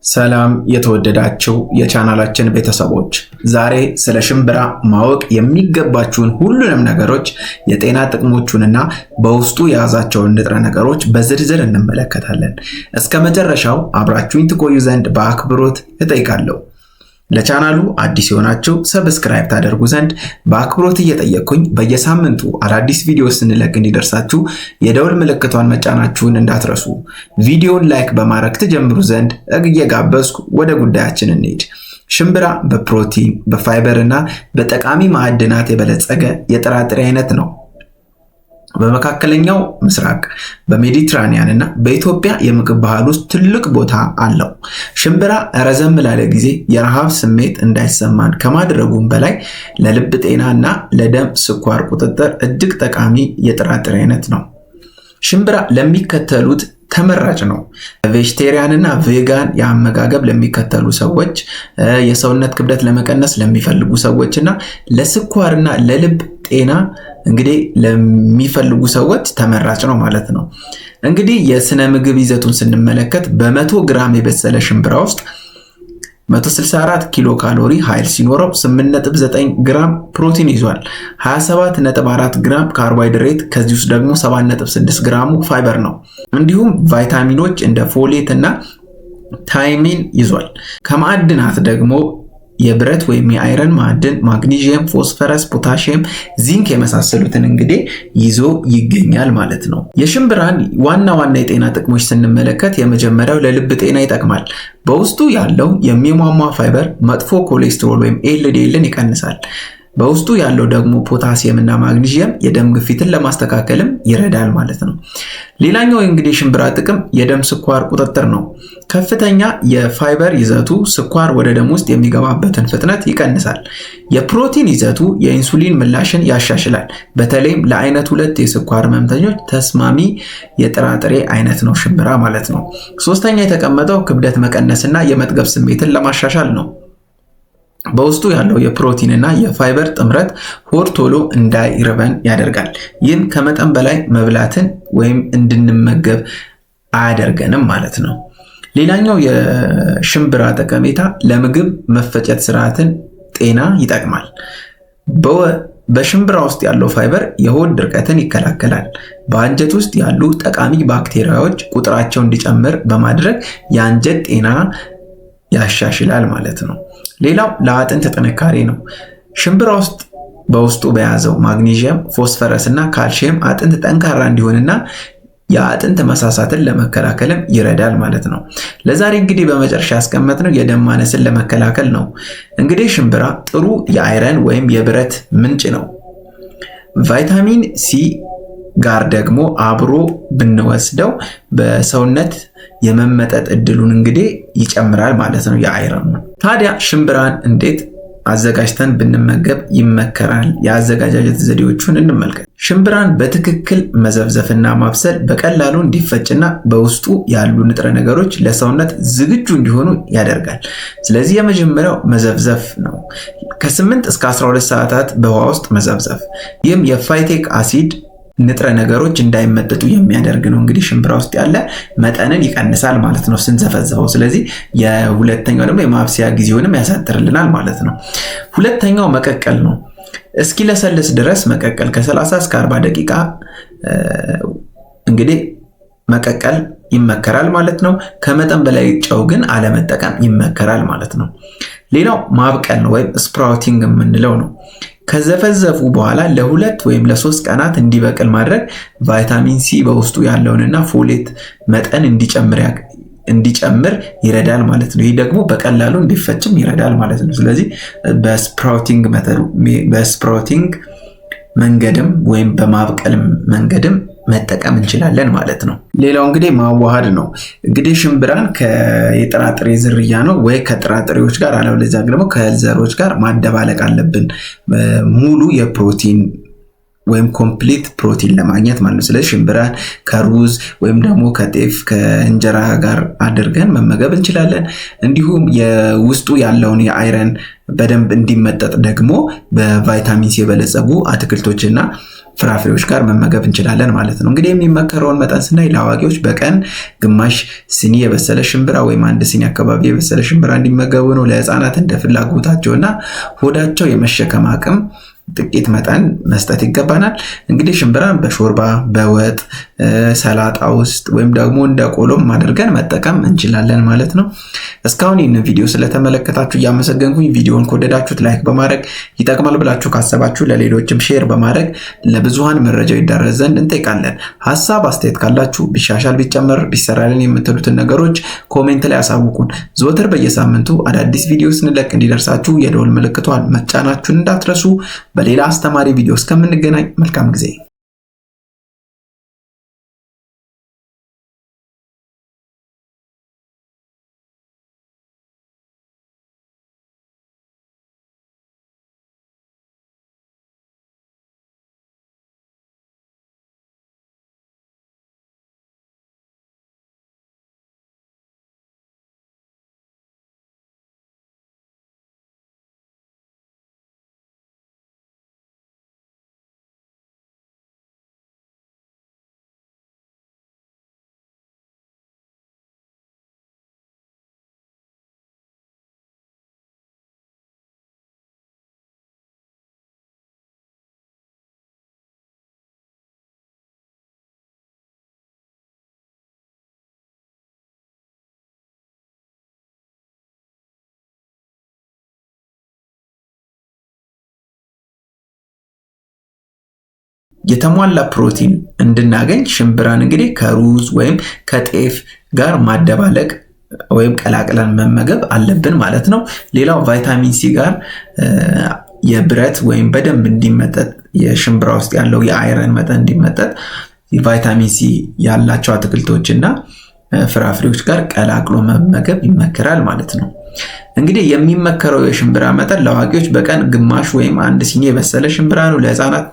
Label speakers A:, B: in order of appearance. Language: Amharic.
A: ሰላም የተወደዳችሁ የቻናላችን ቤተሰቦች፣ ዛሬ ስለ ሽምብራ ማወቅ የሚገባችሁን ሁሉንም ነገሮች፣ የጤና ጥቅሞቹንና በውስጡ የያዛቸውን ንጥረ ነገሮች በዝርዝር እንመለከታለን። እስከ መጨረሻው አብራችሁኝ ትቆዩ ዘንድ በአክብሮት እጠይቃለሁ። ለቻናሉ አዲስ የሆናችሁ subscribe ታደርጉ ዘንድ በአክብሮት እየጠየቅኩኝ፣ በየሳምንቱ አዳዲስ ቪዲዮ ስንለቅ እንዲደርሳችሁ የደውል ምልክቷን መጫናችሁን እንዳትረሱ። ቪዲዮን like በማድረግ ትጀምሩ ዘንድ እየጋበዝኩ ወደ ጉዳያችን እንሂድ። ሽምብራ በፕሮቲን፣ በፋይበር እና በጠቃሚ ማዕድናት የበለጸገ የጥራጥሬ አይነት ነው። በመካከለኛው ምስራቅ፣ በሜዲትራኒያን እና በኢትዮጵያ የምግብ ባህል ውስጥ ትልቅ ቦታ አለው። ሽምብራ ረዘም ላለ ጊዜ የረሃብ ስሜት እንዳይሰማን ከማድረጉም በላይ ለልብ ጤና እና ለደም ስኳር ቁጥጥር እጅግ ጠቃሚ የጥራጥሬ አይነት ነው። ሽምብራ ለሚከተሉት ተመራጭ ነው። Vegetarian እና vegan የአመጋገብ ለሚከተሉ ሰዎች፣ የሰውነት ክብደት ለመቀነስ ለሚፈልጉ ሰዎች እና ለስኳርና ለልብ ጤና እንግዲህ ለሚፈልጉ ሰዎች ተመራጭ ነው ማለት ነው። እንግዲህ የስነ ምግብ ይዘቱን ስንመለከት በ100 ግራም የበሰለ ሽምብራ ውስጥ 164 ኪሎ ካሎሪ ኃይል ሲኖረው 8.9 ግራም ፕሮቲን ይዟል። 27.4 ግራም ካርቦሃይድሬት፣ ከዚህ ውስጥ ደግሞ 7.6 ግራሙ ፋይበር ነው። እንዲሁም ቫይታሚኖች እንደ folate እና thiamine ይዟል። ከማዕድናት ደግሞ የብረት ወይም የ iron ማዕድን፣ ማግኒዥየም፣ ፎስፈረስ፣ ፖታሽየም፣ ዚንክ የመሳሰሉትን እንግዲህ ይዞ ይገኛል ማለት ነው። የሽምብራን ዋና ዋና የጤና ጥቅሞች ስንመለከት የመጀመሪያው ለልብ ጤና ይጠቅማል። በውስጡ ያለው የሚሟሟ ፋይበር መጥፎ ኮሌስትሮል ወይም LDL ን ይቀንሳል። በውስጡ ያለው ደግሞ ፖታሲየም እና ማግኒዥየም የደም ግፊትን ለማስተካከልም ይረዳል ማለት ነው። ሌላኛው እንግዲህ የሽምብራ ጥቅም የደም ስኳር ቁጥጥር ነው። ከፍተኛ የፋይበር ይዘቱ ስኳር ወደ ደም ውስጥ የሚገባበትን ፍጥነት ይቀንሳል። የፕሮቲን ይዘቱ የኢንሱሊን ምላሽን ያሻሽላል። በተለይም ለአይነት 2 የስኳር ህመምተኞች ተስማሚ የጥራጥሬ አይነት ነው ሽምብራ ማለት ነው። ሶስተኛ የተቀመጠው ክብደት መቀነስና የመጥገብ ስሜትን ለማሻሻል ነው። በውስጡ ያለው የፕሮቲን እና የፋይበር ጥምረት ሆድ ቶሎ እንዳይርበን ያደርጋል። ይህም ከመጠን በላይ መብላትን ወይም እንድንመገብ አያደርገንም ማለት ነው። ሌላኛው የሽምብራ ጠቀሜታ ለምግብ መፈጨት ስርዓትን ጤና ይጠቅማል። በሽምብራ ውስጥ ያለው ፋይበር የሆድ ድርቀትን ይከላከላል። በአንጀት ውስጥ ያሉ ጠቃሚ ባክቴሪያዎች ቁጥራቸው እንዲጨምር በማድረግ የአንጀት ጤና ያሻሽላል ማለት ነው። ሌላው ለአጥንት ጥንካሬ ነው። ሽምብራ ውስጥ በውስጡ በያዘው ማግኒዥየም፣ ፎስፈረስ እና ካልሽየም አጥንት ጠንካራ እንዲሆንና የአጥንት መሳሳትን ለመከላከልም ይረዳል ማለት ነው። ለዛሬ እንግዲህ በመጨረሻ ያስቀመጥነው የደም ማነስን ለመከላከል ነው። እንግዲህ ሽምብራ ጥሩ የ iron ወይም የብረት ምንጭ ነው። ቫይታሚን ሲ ጋር ደግሞ አብሮ ብንወስደው በሰውነት የመመጠጥ እድሉን እንግዲህ ይጨምራል ማለት ነው የ iron ኑ። ታዲያ ሽምብራን እንዴት አዘጋጅተን ብንመገብ ይመከራል? የአዘጋጃጀት ዘዴዎቹን እንመልከት። ሽምብራን በትክክል መዘፍዘፍና ማብሰል በቀላሉ እንዲፈጭና በውስጡ ያሉ ንጥረ ነገሮች ለሰውነት ዝግጁ እንዲሆኑ ያደርጋል። ስለዚህ የመጀመሪያው መዘፍዘፍ ነው። ከ8 እስከ 12 ሰዓታት በውሃ ውስጥ መዘፍዘፍ። ይህም የ phytic acid ንጥረ ነገሮች እንዳይመጠጡ የሚያደርግ ነው። እንግዲህ ሽምብራ ውስጥ ያለ መጠንን ይቀንሳል ማለት ነው ስንዘፈዝፈው። ስለዚህ የሁለተኛው ደግሞ የማብሰያ ጊዜውንም ያሳጥርልናል ማለት ነው። ሁለተኛው መቀቀል ነው። እስኪለሰልስ ድረስ መቀቀል፣ ከ30 እስከ 40 ደቂቃ እንግዲህ መቀቀል ይመከራል ማለት ነው። ከመጠን በላይ ጨው ግን አለመጠቀም ይመከራል ማለት ነው። ሌላው ማብቀል ነው ወይም sprouting የምንለው ነው። ከዘፈዘፉ በኋላ ለ2 ወይም ለ3 ቀናት እንዲበቅል ማድረግ ቫይታሚን ሲ በውስጡ ያለውንና folate መጠን እንዲጨምር ይረዳል ማለት ነው። ይህ ደግሞ በቀላሉ እንዲፈጭም ይረዳል ማለት ነው። ስለዚህ በ sprouting መንገድም ወይም በማብቀል መንገድም መጠቀም እንችላለን ማለት ነው። ሌላው እንግዲህ ማዋሃድ ነው። እንግዲህ ሽምብራን የጥራጥሬ ዝርያ ነው ወይ ከጥራጥሬዎች ጋር አለበለዚያ ደግሞ ከእህል ዘሮች ጋር ማደባለቅ አለብን ሙሉ የፕሮቲን ወይም complete ፕሮቲን ለማግኘት ማለት ነው። ስለዚህ ሽምብራን ከሩዝ ወይም ደግሞ ከጤፍ፣ ከእንጀራ ጋር አድርገን መመገብ እንችላለን። እንዲሁም የውስጡ ያለውን የ iron በደንብ እንዲመጠጥ ደግሞ በቫይታሚን ሲ የበለጸጉ አትክልቶችና ፍራፍሬዎች ጋር መመገብ እንችላለን ማለት ነው። እንግዲህ የሚመከረውን መጠን ስናይ ለአዋቂዎች በቀን ግማሽ ሲኒ የበሰለ ሽምብራ ወይም አንድ ሲኒ አካባቢ የበሰለ ሽምብራ እንዲመገቡ ነው። ለህፃናት እንደ ፍላጎታቸውና ሆዳቸው የመሸከም አቅም ጥቂት መጠን መስጠት ይገባናል። እንግዲህ ሽምብራን በሾርባ፣ በወጥ፣ ሰላጣ ውስጥ ወይም ደግሞ እንደ ቆሎም አድርገን መጠቀም እንችላለን ማለት ነው። እስካሁን ይህንን ቪዲዮ ስለተመለከታችሁ እያመሰገንኩኝ ቪዲዮን ከወደዳችሁት like በማድረግ፣ ይጠቅማል ብላችሁ ካሰባችሁ ለሌሎችም share በማድረግ ለብዙሃን መረጃው ይዳረስ ዘንድ እንጠይቃለን። ሀሳብ አስተያየት ካላችሁ ቢሻሻል፣ ቢጨመር፣ ቢሰራልን የምትሉትን ነገሮች comment ላይ አሳውቁን። ዘወትር በየሳምንቱ አዳዲስ ቪዲዮ ስንለቅ እንዲደርሳችሁ የደወል ምልክቷን መጫናችሁን እንዳትረሱ። በሌላ አስተማሪ ቪዲዮ እስከምንገናኝ መልካም ጊዜ። የተሟላ ፕሮቲን እንድናገኝ ሽምብራን እንግዲህ ከሩዝ ወይም ከጤፍ ጋር ማደባለቅ ወይም ቀላቅለን መመገብ አለብን ማለት ነው። ሌላው ቫይታሚን ሲ ጋር የብረት ወይም በደንብ እንዲመጠጥ፣ የሽምብራ ውስጥ ያለው የ iron መጠን እንዲመጠጥ ቫይታሚን ሲ ያላቸው አትክልቶች እና ፍራፍሬዎች ጋር ቀላቅሎ መመገብ ይመከራል ማለት ነው። እንግዲህ የሚመከረው የሽምብራ መጠን ለአዋቂዎች በቀን ግማሽ ወይም አንድ ሲኒ የበሰለ ሽምብራ ነው። ለህፃናት